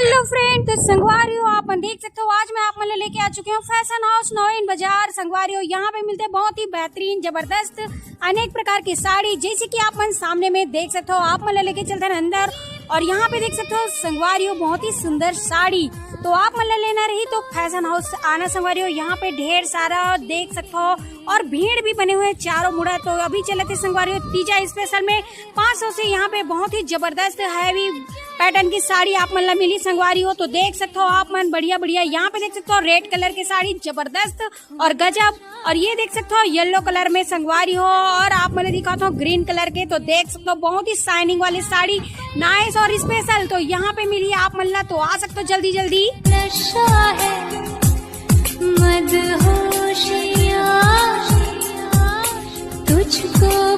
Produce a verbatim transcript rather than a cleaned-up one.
Hello friend, तो संगवारी हो, आप मन देख सकते हो, आज मैं आप मन ला लेके आ चुकी हूँ फैशन हाउस नवीन बाजार। संगवारी हो, यहाँ पे मिलते हैं बहुत ही बेहतरीन, जबरदस्त, अनेक प्रकार की साड़ी, जैसे कि आप मन सामने में देख सकते हो। आप मन ला लेके चलते हैं अंदर और यहाँ पे देख सकते हो संगवारी हो, बहुत ही सुंदर साड़ी। तो आप मन ला लेना रही तो फैशन हाउस आना संगवारी हो, यहाँ पे ढेर सारा देख सकते हो और भीड़ भी बने हुए हैं चारों मुड़ा। तो अभी चलत हे संगवारी हो तीजा स्पेशल में, पाँच सौ से यहाँ पे बहुत ही जबरदस्त हैवी पैटर्न की साड़ी आप मन ला मिली संगवारी हो। तो देख सकते हो आप मन बढ़िया बढ़िया, यहाँ पे देख सकते हो रेड कलर की साड़ी जबरदस्त और गजब, और ये देख सकते हो येलो कलर में संगवारी हो, और आप मन ला दिखाता हूँ ग्रीन कलर के। तो देख सकते हो बहुत ही शाइनिंग वाली साड़ी, नाइस और स्पेशल। तो यहाँ पे मिली आप मन ला, तो आ सकते हो जल्दी जल्दी। नशा है मदहोशिया, तुझको